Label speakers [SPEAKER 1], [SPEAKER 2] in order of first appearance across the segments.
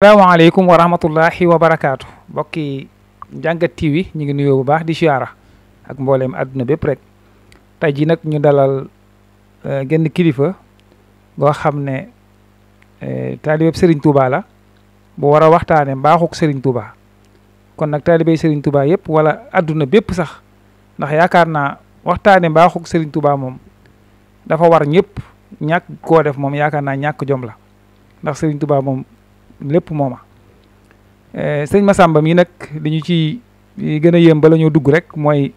[SPEAKER 1] salaamaaleykum wa rahmatullahi wa barakaatu mbokki Njàngat TV ñu ngi nuyoo bu baax di siyaara ak mbooleem àdduna bépp rek tey ji nag ñu dalal genn kilifa goo xam ne taalibeb Serigne Touba la bu war a waxtaane mbaaxuk Serigne Touba kon nag taalibey Serigne Touba yëpp wala àdduna bépp sax ndax yaakaar naa waxtaane mbaaxuk Serigne Touba moom dafa war ñëpp ñàkk koo def moom yaakaar naa ñàkk jom la ndax Serigne Touba moom lépp mooma sëñ Massamba mi nag li ñu ci gën a yéem ba la ñoo dugg rek mooy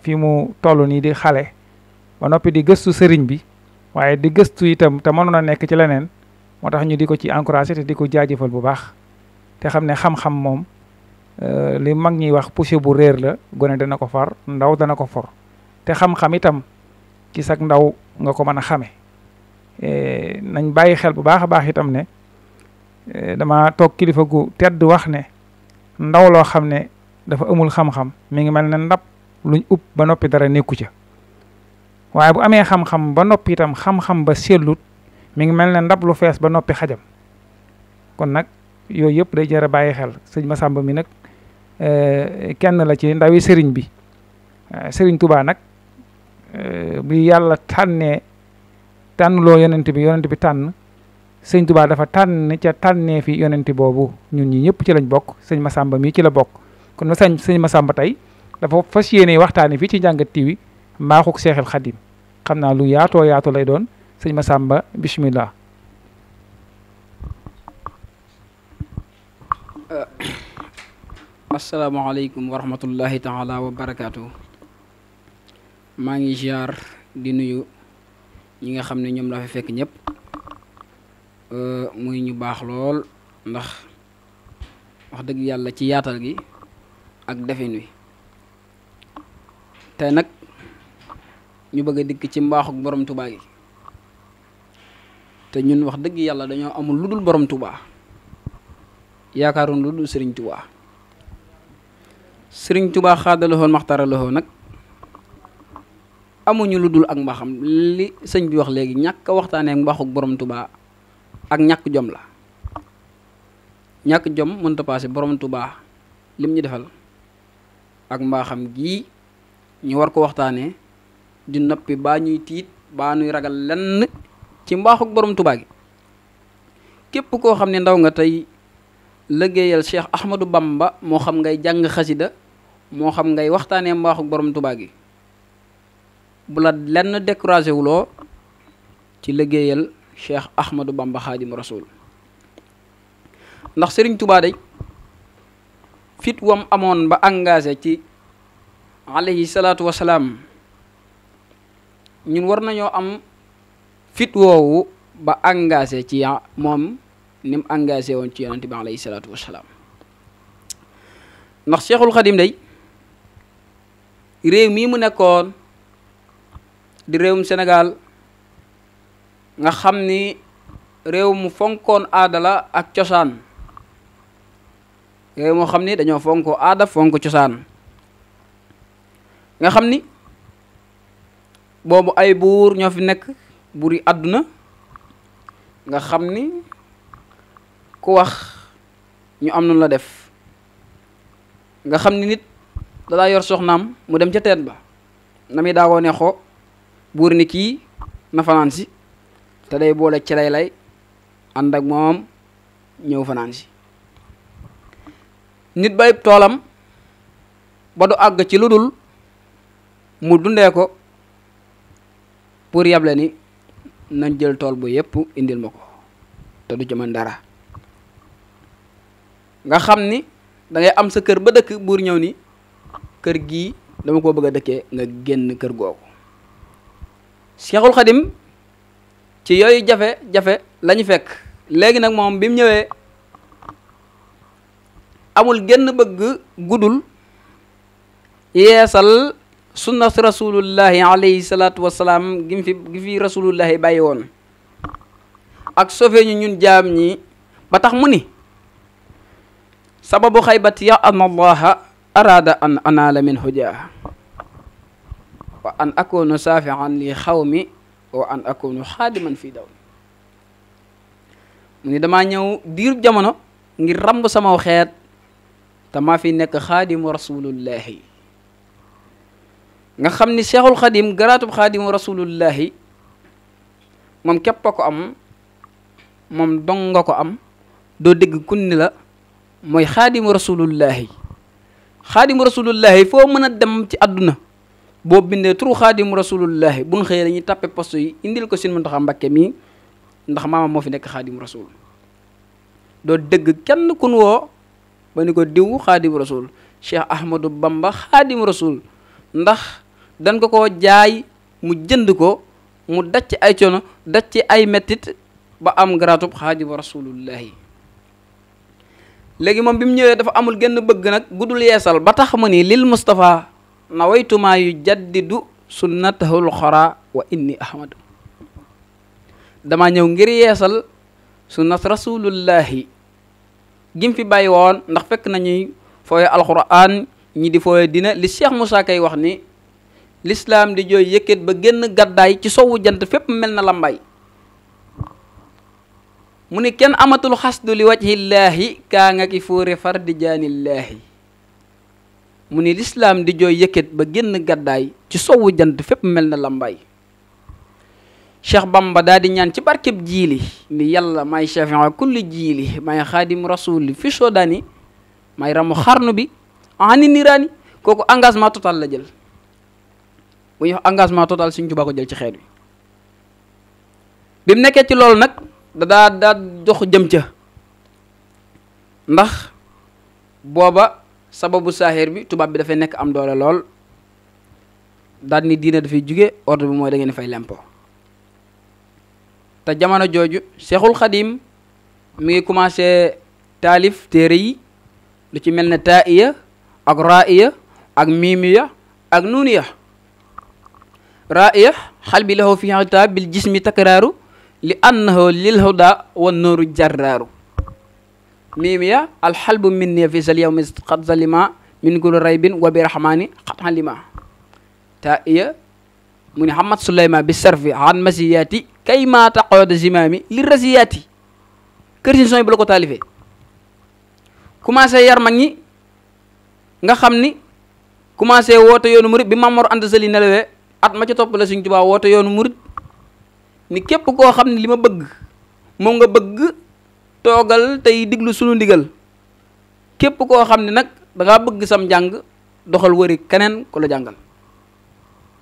[SPEAKER 1] fi mu toll nii di xale ba noppi di gëstu sëriñ bi waaye di gëstu itam te mënoon a nekk ci leneen moo tax ñu di ko ci encouragé te di ko jaajëfal bu baax te xam ne xam-xam moom li mag ñiy wax poussé bu réer la gone dana ko far ndaw dana ko for te xam-xam itam ci sag ndaw nga ko mën a xame nañ bàyyi xel bu baax a baax itam ne dama toog kilifa gu tedd wax ne ndaw loo xam ne dafa amul xam-xam mi ngi mel ne ndab luñ ub ba noppi dara nekku ca waaye bu amee xam-xam ba noppi itam xam-xam ba sellut mi ngi mel ne ndab lu fees ba noppi xajam kon nag yooyu yëpp day jar a bàyyi xel sëñ Massamba mi nag kenn la ci ndawi sëriñ bi sëriñ Touba nag bi yàlla tànn loo yonent bi tànn sëñ Touba dafa tànn ca tànnee fi yonent boobu ñun ñi ñëpp ci lañ bokk sëñ Massamba mii ci la bokk kon sëñ Massamba tey dafa fas yéene waxtaane fii ci Njàngat TV mbaaxuk Seexul Xadim xam naa lu yaatoo yaatu lay doon sëñ Massamba bismillah.
[SPEAKER 2] asalaamaaleykum wa rahmatullahi taala wa barakaatu. maa ngi ziar di nuyu ñi nga xam ne ñoom la fi fekk ñëpp muy ñu baax lool ndax wax dëgg yàlla ci yaatal gi ak defin wi tey nag ñu bëgg a dikk ci mbaaxuk borom Touba gi te ñun wax dëgg yàlla dañoo amul lu dul borom Touba yaakaaroon lu dul Serigne Touba Serigne Touba xaadaloxoon maxtaraloxoo nag amuñu lu dul ak mbaaxam li sëñ bi wax léegi ñàkk a waxtaanee ak mbaaxuk borom Touba ak ñàkk jom la ñàkk jom mënta paase borom Touba lim ñu defal ak mbaaxam gii ñu war ko waxtaanee di noppi baa ñuy tiit baa ñuy ragal lenn ci mbaaxuk borom Touba gi képp koo xam ne ndaw nga tey liggéeyal Cheikh Ahmadou Bamba moo xam ngay jàng xasida moo xam ngay waxtaanee mbaaxuk borom Touba gi bu la lenn découragé wuloo ci liggéeyal Cheikh Ahmadou Bamba Xaadim Rasul ndax Serigne Touba day fit wam amoon ba engagé ci alayhi salaatu wasalaam ñun war nañoo am fit woowu ba engagé ci moom ni mu engagé woon ci yonent bi alayhi salaatu wasalaam ndax Cheikhul Xadim day réew mii mu nekkoon di réewum Sénégal nga xam ni réew mu fonkoon aada la ak cosaan réew moo xam ni dañoo fonko aada fonk cosaan nga xam ni boobu ay buur ñoo fi nekk buur yi àdduna nga xam ni ku wax ñu am nu la def nga xam ni nit dalaa yor soxnaam mu dem ca teen ba na muy daawoo ne xoo buur ni kii na fanaan si te day boole ci lay ànd ak moom ñëw fanaan si nit bay toolam ba du àgg ci lu dul mu dundee ko pour yable ni nañ jël tool bu yépp indil ma ko te du ci mën dara nga xam ni dangay am sa kër ba dëkk buur ñëw ni kër gii dama ko bëgg a dëkkee nga génn kër googu Cheikhul Khadim ci yooyu jafe-jafe lañu fekk léegi nag moom bi mu ñëwee amul genn bëgg guddul yeesal sunna rasulullahi alayhi salaatu wasalaam gi fi rasulullahi bàyyi woon ak sofe ñu ñun jaam ñi ba tax mu ni sababu xaybati ya an allaha arada an anaala min hujaa wa an akunu saafian li xawmi wa an akunu xaadiman fii daw mu ni damaa ñëw diirub jamono ngir ramb sama xeet te maa fi nekk xaadimu rasulullahi nga xam ni Cheikhul Xadim garaatub xaadimu rasulullahi moom képp a ko am moom dong nga ko am doo dégg kunni la mooy xaadimu rasulullahi xaadimu rasulullahi foo mën a dem ci àdduna boo bindee turu xaadimu rasulullahi buñ xëyee dañuy tàppe poste yi indil ko Sëriñ Muntaxa Mbakke mii ndax maama moo fi nekk xaadimu rasul doo dégg kenn kun woo ba ni ko diw xaadimu rasul Cheikh Ahmadou Bamba xaadimu rasul ndax dañ ko koo jaay mu jënd ko mu daj ci ay coono daj ci ay mettit ba am garaatub xaadimu rasulullahi léegi moom bi mu ñëwee dafa amul genn bëgg nag guddul yeesal ba tax mu ni lil Mustafa nawaytumaa yu jaddidu sunnatahul xora wa inni ahmadu dama ñëw ngir yeesal sunnat rasulullahi gim fi bàyyi woon ndax fekk nañuy fooye alquran ñi di fooye dina li Cheikh Moussa Kay wax ni l'islam di jooy yëkkat ba génn gàddaay ci sowu jant fépp mel na lambay mu ni kenn amatul xasdu li wajhillaahi kaa nga ki fóore far di jaanillaahi mu ni l'islam di jooy yëkkat ba génn gàddaay ci sowu jant fépp mel na lambay Cheikh Bamba daal di ñaan ci barkeb jiili ni yàlla may shafi'a kulli jiili may xaadim rasuli fi sodaani may ramu xarnu bi ani niraani kooku engagement total la jël bu ñuy wax engagement total Sëriñ Tuubaa ko jël ci xeet wi bi mu nekkee ci loolu nag daa dox jëm ca ndax booba sababu saaxir bi tubaab bi dafay nekk am doole lool daal ni diine dafay jóge ordre bi mooy da ngeen fay lempo te jamono jooju Cheikhul Xadim mi ngi commencé taalif téere yi lu ci mel ne taiya ak raiya ak miimiya ak nuuniya raiya xal bi lahu fi itaab bil jismi takraaru li annahu lil huda wa nooru jarraaru miimiya alxalbu minni fi sal yawmi qad zalima min kulli raybin wa bi rahmani qad halima taiya mu ni Hamad Suleyma bi sarfi an masiyati kay maa taqooda zimaami li rasiyaati kër si son bi la ko taalifee commencé yar mag ñi nga xam ni commencé woote yoonu murit bi Mamor Anta Sali nelawee at ma ca topp la Sëriñ Tuubaa woote yoonu murit ni képp koo xam ne li ma bëgg moom nga bëgg toogal tey diglu sunu ndigal képp koo xam ne nag dangaa bëgg sam njàng doxal wëri keneen ku la jàngal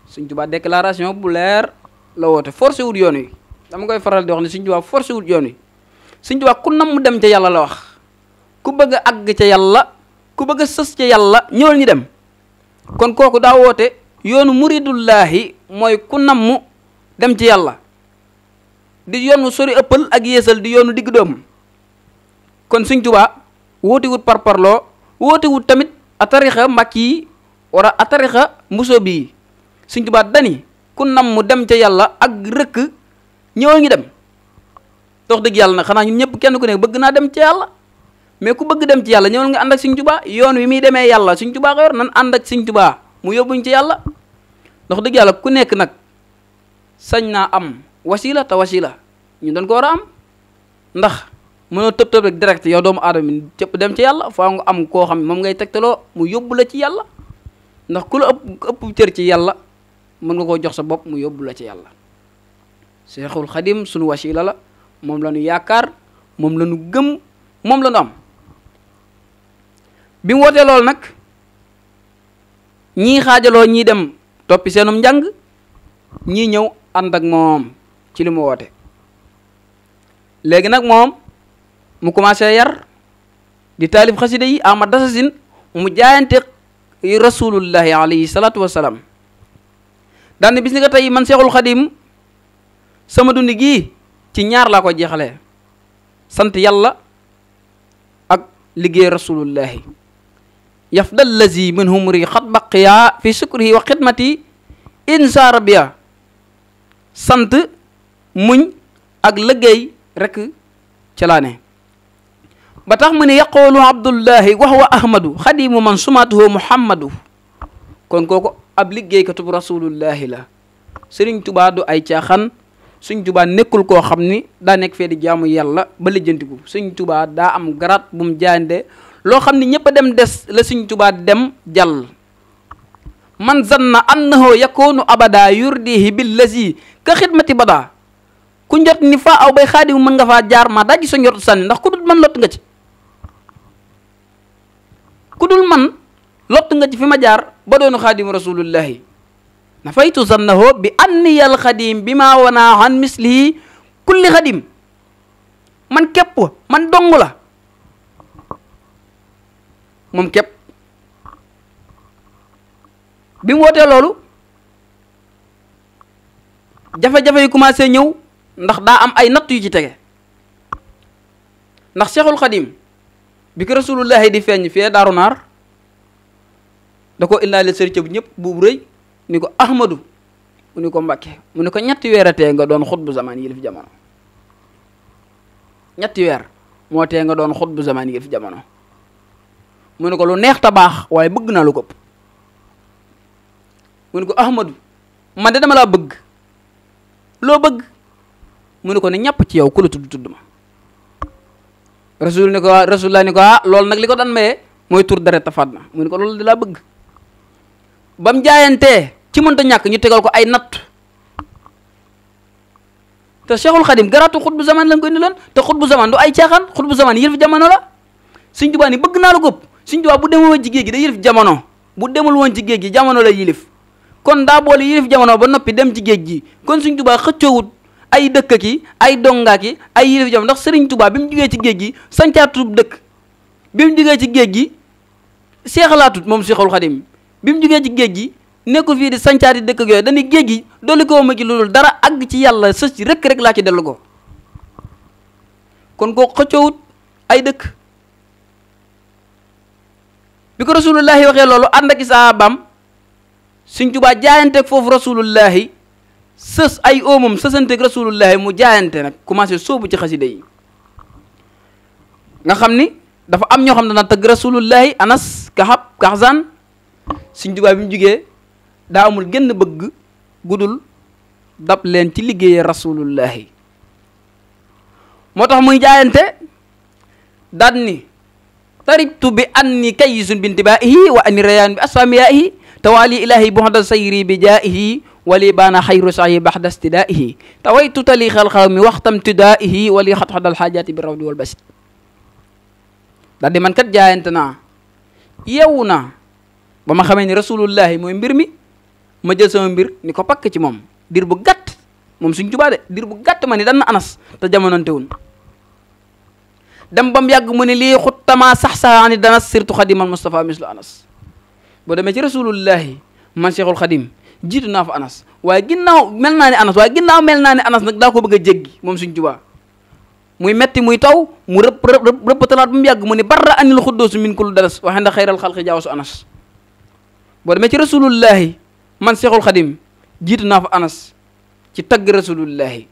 [SPEAKER 2] Sëriñ Tuubaa déclaration bu leer la woote forcé wut yoon wi dama koy faral di wax ne Sëriñ Tuubaa forcé wut yoon wi Sëriñ Tuubaa ku nam mu dem ca yàlla la wax ku bëgg a àgg ca yàlla ku bëgg a sës ca yàlla ñëwal ñu dem kon kooku daa woote yoonu muridullaahi mooy ku nam mu dem ci yàlla di yoonu sori ëppal ak yeesal di yoonu digg doom kon Sëriñ Tuubaa woote wut parparloo woote wut tamit a tarixa mbàkk yi wala a tarixa mbuso bii Sëriñ Tuubaa dani ku nam mu dem ca yàlla ak rëkk ñëwal ñu dem dox dëgg yàlla nag xanaa ñun ñëpp kenn ku ne bëgg naa dem ci yàlla mais ku bëgg dem ci yàlla ñëwal nga ànd ak Sëriñ Tuubaa yoon wi muy demee yàlla Sëriñ Tuubaa ko yor nan ànd ak Sëriñ Tuubaa mu yóbbuñ ci yàlla dox dëgg yàlla ku nekk nag sañ naa am wasila te wasila ñu doon ko war a am ndax mënoo tëb tëb rek direct yow doomu aadama mi cëpp dem ci yàlla faa nga am koo xam ne moom ngay tegtaloo mu yóbbu la ci yàlla ndax ku la ëpp cër ci yàlla mën nga koo jox sa bopp mu yóbbu la ci yàlla Seexul Xadim sunu wasila la moom la ñu yaakaar moom la ñu gëm moom la ñu am bi mu wootee loolu nag ñii xaajaloo ñii dem toppi seenum njàng ñii ñëw ànd ak moom ci li mu woote léegi nag moom mu commencé yar di taalif xasida yi ama dasasin mu jaayante rasulullahi alayhi salaatu wasalaam daane bis ni ko tey man Seexul Xadim sama dund gii ci ñaar laa ko jeexalee sant yàlla ak liggéey rasulullahi yafdal lazi min humri xat baqiya fi sukrihi wa xidmati insa rabia sant muñ ak liggéey rek ca laa ne ba tax mu ne yaqoolu abdullahi wa huwa ahmadu xadimu man sumatuhu muhammadu kon kooku ab liggéeykatub rasulullahi la Sëriñ Tuubaa du ay caaxaan sëñ Tuubaa nekkul koo xam ni daa nekk fee di jaamu yàlla ba lijjantiku. sëñ Tuubaa daa am garaat bu mu jaayante loo xam ni ñëpp a dem des la sëñ Tuubaa dem jàll. man zanna annahu yakunu abada yurdihi billazi ka xidmati bada ku njot ni faa aw bay xaadimu mën nga faa jaar ma dajji sa njort sànni ndax ku dul man lott nga ci. ku dul man lott nga ci fi ma jaar ba doonu xaadimu rasulullahi nafaytu zannahu bi anniyal xadim bi ma wana an mislihi kulli xadim man képp man dong la moom képp. bi mu wootee loolu jafe-jafe yi commencé ñëw ndax daa am ay natt yu ci tege ndax Cheikhul Xadim bi ko rasulullahi di feeñ fee Daaru Naar da ko indaale sëriñ bu ñëpp bu rëy ni ko Ahmadu mu ni ko Mbàkke mu ni ko ñetti weer a tee nga doon xutbu zaman yi fi jamono ñetti weer moo tee nga doon xutbu zaman yi fi jamono mu ni ko lu neex ta baax waaye bëgg naa lu ko ëpp mu ni ko Ahmadu man de dama laa bëgg loo bëgg mu ni ko ne ñàpp ci yow ku la tudd ma rasulullah ni ko loolu nag li ko daan maye mooy tur deret tafaat na mu ni ko loolu di laa bëgg ba mu jaayantee ci mënta ñàkk ñu tegal ko ay natt te Cheikhul Khadim garaatu xutbu zaman lañ ko indi loon te xutbu zaman du ay caaxaan xutbu zaman yëlif jamono la Sëñ Tuubaa ni bëgg naa la góob Sëñ Tuubaa bu demul woon ci géej gi da yëlif jamono bu demul woon ci géej gi jamono la yilif kon daa boole yilif jamono ba noppi dem ci géej gi kon Sëñ Tuubaa xëccoowut ay dëkk ki ay dongaa ki ay yilif jamono ndax Sëriñ Tuubaa bi mu jugee ci géej gi sancaatut dëkk bi mu jugee ci géej gi seexalaatut moom Cheikhul Khadim bi mu jugee ci géej gi nekkul fii di sancaati dëkk ak yooyu dañuy géej gi dolli ko ma ci loolu dara àgg ci yàlla sës ci rek laa ci dellu ko kon koo xëccoowut ay dëkk bi ko rasulullahi waxee loolu ànd ak saabaam Sëñ Tuubaa jaayanteeg foofu rasulullahi sës ay oomam sësanteeg rasulullahi mu jaayante nag commencé sóobu ci xasida yi nga xam ni dafa am ñoo xam ne dana tëgg rasulullahi anas kaxab kaxzan Sëñ Tuubaa bi mu jugee daa amul genn bëgg gudul dab leen ci liggéeyee rasulullahi moo tax muy jaayante daan ni taribtu bi anni kayyisun bintibaa'ihi wa anni rayaan bi asfamiyaa'ihi tawali ilahi buxda sayri bi jaa'ihi wali baana xayru sayi baxda istidaa'ihi tawaytu taliixal xawmi waxtam tidaa'ihi wali xatxadal xaajaati bi rawdi wal basit daal di man kat jaayante naa yeewu naa ba ma xamee ni rasulullahi mooy mbir mi ma jël sama mbir ni ko pakk ci moom dir bu gàtt moom Sëñ Tuubaa de dir bu gàtt ma ni dan na anas te jamonoontewun dem ba mu yàgg mu ne lii xuttamaa sax saxaani dana sirtu xadimal Mustafa mislu anas boo demee ci rasulullahi man Cheikhul Khadim jiitu naa fa anas waaye ginnaaw mel naa ne anas waaye ginnaaw mel naa ne anas nag daa ko bëgg a jéggi moom Sëñ Tuubaa muy metti muy taw mu rëpp talaat ba mu yàgg mu ne barra anil xuddoosu min kul dalas waxe ndax xayral xalqi jaawasu anas boo demee ci rasulullahi man Cheikhul Khadim jiitu naa fa anas ci tagg rasulullahi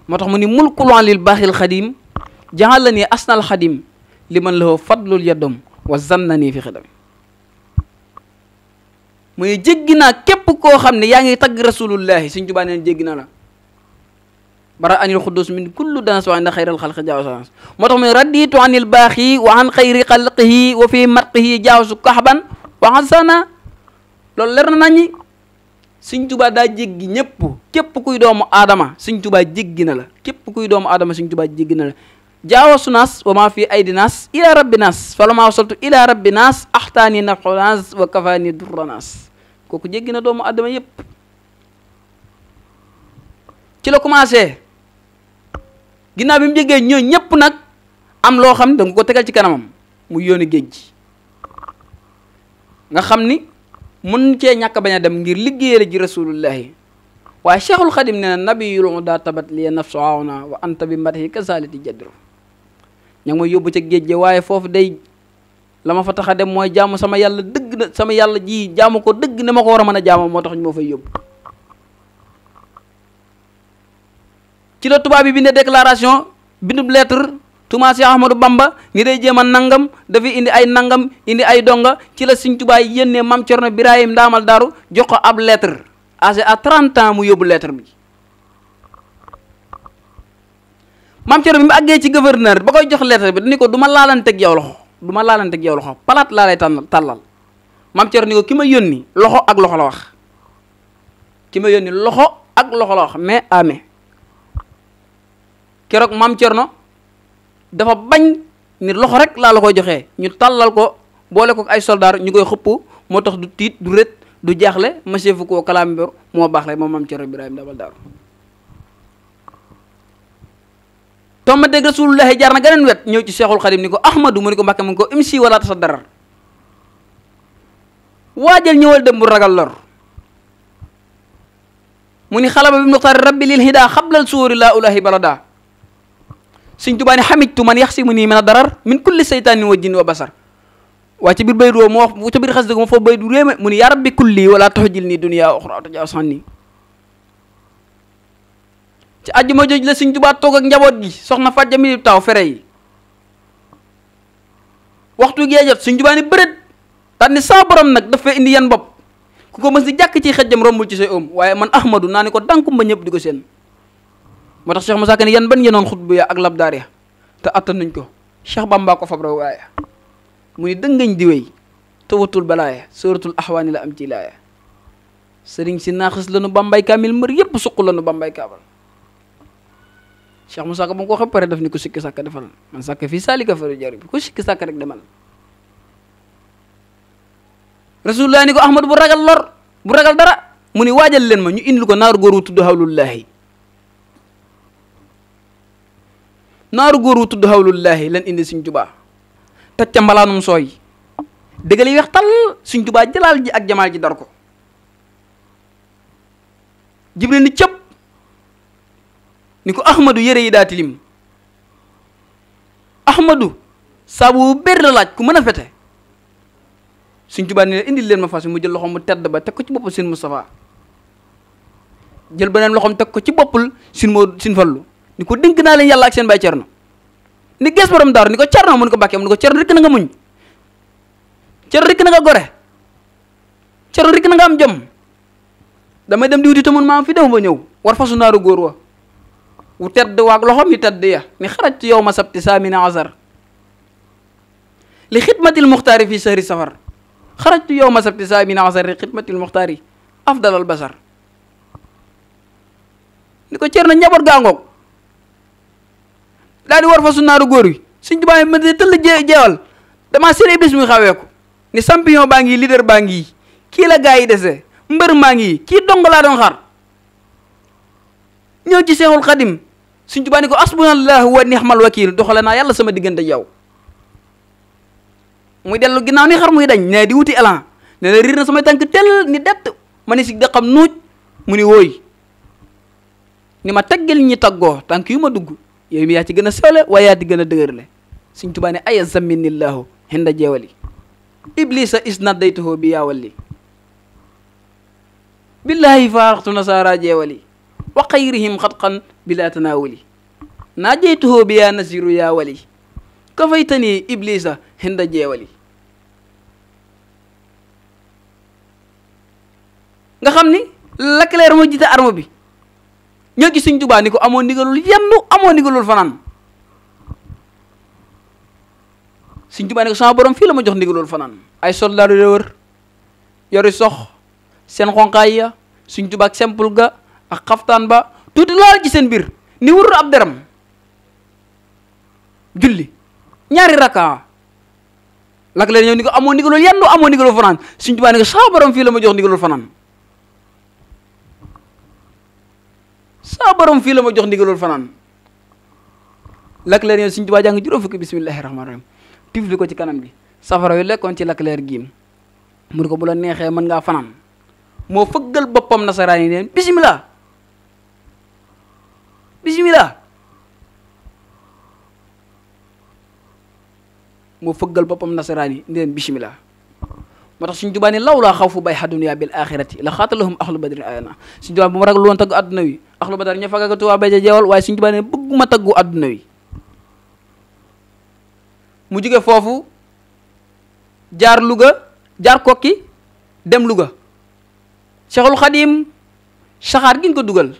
[SPEAKER 2] moo tax mu ni mulkulan lil baaxil xadim jaxal la nii asnal xadim li man lahu fadlul yaddom wa zanna nii fi xidam mu ne jéggi naa képp koo xam ne yaa ngi tagg rasulullahi Sëñ Tuubaa neen jéggi na la bara anil xuddus min kullu danas wa inda xayral xalqi jaawasu moo tax mu ne raditu anil baaxi wa an xayri xalqihi wa fi marqihi jaawasu kaxban wa xasana loolu leer na nañi Sëñ Tuubaa daa jéggi ñëpp képp kuy doomu aadama Sëñ Tuubaa jéggi na la képp kuy doomu aadama Sëñ Tuubaa jéggi na la jaawasu naas wa maa fi aydi naas ila rabbi naas fala maa wasaltu ila rabbi naas axtaani nafxu naas wa kafaani durra naas kooku jéggi na doomu aadama yëpp ci la commencé ginnaaw bi mu jéggee ñoo ñëpp nag am loo xam danga ko tegal ci kanamam mu yooni géej gi nga xam ni mën cee ñàkk bañ a dem ngir liggéeyal ji rasulullahi waaye Cheikhul Khadim nee na nabiyul daa tabat li nafsu aawna wa anta bi matahi kasaliti jaddiru ña ngi may yóbbu ca géej gi waaye foofu day la ma fa tax a dem mooy jaamu sama yàlla dëgg na sama yàlla ji jaamu ko dëgg ne ma ko war a mën a jaamu moo tax ñu ma fay yóbbu ci la tubaab bi bindee déclaration bindub lettre Tuubaa Seex Ahmadu Bamba ngi day jéem a nangam dafay indi ay nangam indi ay donga ci la Sëñ Tuubaa yénnee Maam Cerno Birahim Ndaamal Daaru jox ko ab lettre âgé à 30 ans mu yóbbu lettre bi maam Cerno bi mu àggee ci gouverneur ba koy jox lettre bi dañu ko du ma laalanteeg yow loxo du ma laalanteeg yow loxo palaat laa lay tàllal maam Cerno ni ko ki ma yónni loxo ak loxo la wax ki ma yónni loxo ak loxo la wax mais amee keroog maam Cerno dafa bañ ni loxo rek laa la koy joxee ñu tàllal ko boole ko ay soldaar ñu koy xëpp moo tax du tiit du rët du jaaxle monsieur Foucault Kalambeor moo baax la moom maam Cerno Ibrahima Dabal Daaru tomma dégg rasulullahi jaar na geneen wet ñëw ci Cheikhul Khadim ni ko Ahmadu mu ni ko Mbàkke mu ngi ko imsi wala tasa darar waajal ñëwal dem bu ragal lor mu ni xalaba bi muxtaari rabbi lil hida xablal suuri laa ulahi balada Sëñ Tuubaa ni xamijtu man yax si mu nii min a darar min kulli seytaanin wa jinn wa basar waaye ci biir baydu woo moo wax ca biir xas dëgg ma foofu baydu réeme mu ni yaa rabbi kulli wala taxujil nii dunya oxra tajaawas nii ci àjjuma jooju la Sëñ Tuubaa toog ak njaboot gi soxna Faat Jami taw fere yi waxtu gee jot Sëñ Tuubaa ni bërët daal ni saa borom nag dafa indi yan bopp ku ko mës di jàkk ci xejjam rombul ci say oom waaye man Ahmadu naa ni ko dankum ba ñëpp di ko seen moo tax Cheikh Moussa Ka ni yan ban yenoon xutbu ya ak labdaar ya te attan nañ ko Cheikh Bamba ko fabra waaye mu ni dëngañ di wéy te watul balaaya suratul ahwaani la am ci laaya sëriñ si naaxis lanu bambay kaamil mbër yépp suq lanu bambay kaabal Cheikh Moussa Ka ba mu ko waxee pare daf ni ko sikki sàkk defal man sàkk fii saalika faru jari bi ko sikki sàkk rek demal rasulullah ni ko Ahmadu bu ragal lor bu ragal dara mu ni waajal leen ma ñu indil ko naaru góor wu tudd hawlullahi naaru góor wu tudd hawlullahi lan indi Sëñ Tuubaa teg ca mbalaanum sooy dëggal yi weex tal Sëñ Tuubaa jalaal ji ak jamaal ji dar ko Jibril ni cëpp ni ko Ahmadu yére yi daa tilim Ahmadu saabu bér la laaj ku mën a fete Sëñ Tuubaa ni indil leen ma fas mu jël loxoom mu tedd ba teg ko ci boppul sin Moustapha jël beneen loxoom teg ko ci boppul sin Fallu ni ko dénk naa leen yàlla ak seen baay Cerno ni gees borom daaru ni ko Cerno mu ni ko Mbàkke mu ni ko Cerno rek na nga muñ Cerno rek na nga gore Cerno rek na nga am jom damay dem di wuti te mun maa fi dem ba ñëw war fasu naaru góor wa wu tedd waag loxoom yu tedd ya ni xaraj yow ma sabti saamina azar li xidmatil muxtaari fi sahri safar xarajtu yow ma sabti saamina azar li xidmatil muxtaari afdalal basar ni ko Cerno njaboot gaa ngoog daal di war fa su naaru góor wi Sëñ Tuubaa ma de tëll jeewal damaa seen iblis muy xaweeku ni champion baa ngi leader baa ngi kii la gaa yi dese mbër maa ngi kii dong laa doon xaar ñëw ci Seexul Xadim Sëñ Tuubaa ni ko asbunallahu wa nixmal wakiil doxale naa yàlla sama diggante yow muy dellu ginnaaw ni xar muy dañ ne di wuti elan ne la riir na samay tànk tel ni dett ma ni si daqam nuuj mu ni wóoy ni ma teggil ñi taggoo tànk yu ma dugg yow mi yaa ci gën a sewle waaye yaa ci gën a dëgërle Sëñ Tuubaa ne aya zaminillahu hinda jeewali iblisa isnadaytuhu bi yaawalli billahi faaraxtu nasaara jeewali wa xayrihim xatqan bila tanaawuli naajeytuhu bi yaa nasiru yaa wali kafaytani iblisa hinda jeewali nga xam ni Leclerc moo jiite arme bi ñoo ci Sëñ Tuubaa ni ko amoo ndigalul yendu amoo ndigalul fanaan Sëñ Tuubaa ni ko sama borom fii la ma jox ndigalul fanaan ay soldaar yu wër yori sox seen xonqaay ya Sëñ Tuubaa ak simple ga ak xaftaan ba tuuti lool ci seen biir ni wër ab deram julli ñaari rakka Leclerc ñëw ni ko amoo ndigalul yendu amoo ndigalul fanaan Sëñ Tuubaa ni ko sama borom fii la ma jox ndigalul fanaan saa borom fii la ma jox ndigalul fanaan Leclerc ñëw Sëñ Tuubaa jàng juróom fukki bismillahi rahmaani rahim tifli ko ci kanam gi safara yu lekkoon ci Leclerc giim mu ne ko bu la neexee mën ngaa fanaan moo fëggal boppam nasaraan yi neen bismillah bismillah moo fëggal boppam nasaraan yi neen bismillah moo tax Sëñ Tuubaa ni law laa xaw fu bay xadunya bil axirati la xaatalahum ahlu badrin ayana Sëñ Tuubaa bu ma ragal woon taggu adduna wi ahlu badar ña fagaga Tuubaa bay ja jeewal waaye Sëñ Tuubaa ne bëgguma taggu adduna wi mu jóge foofu jaar Louga jaar Kokki dem Louga Cheikhul Khadim saxaar gi ñu ko dugal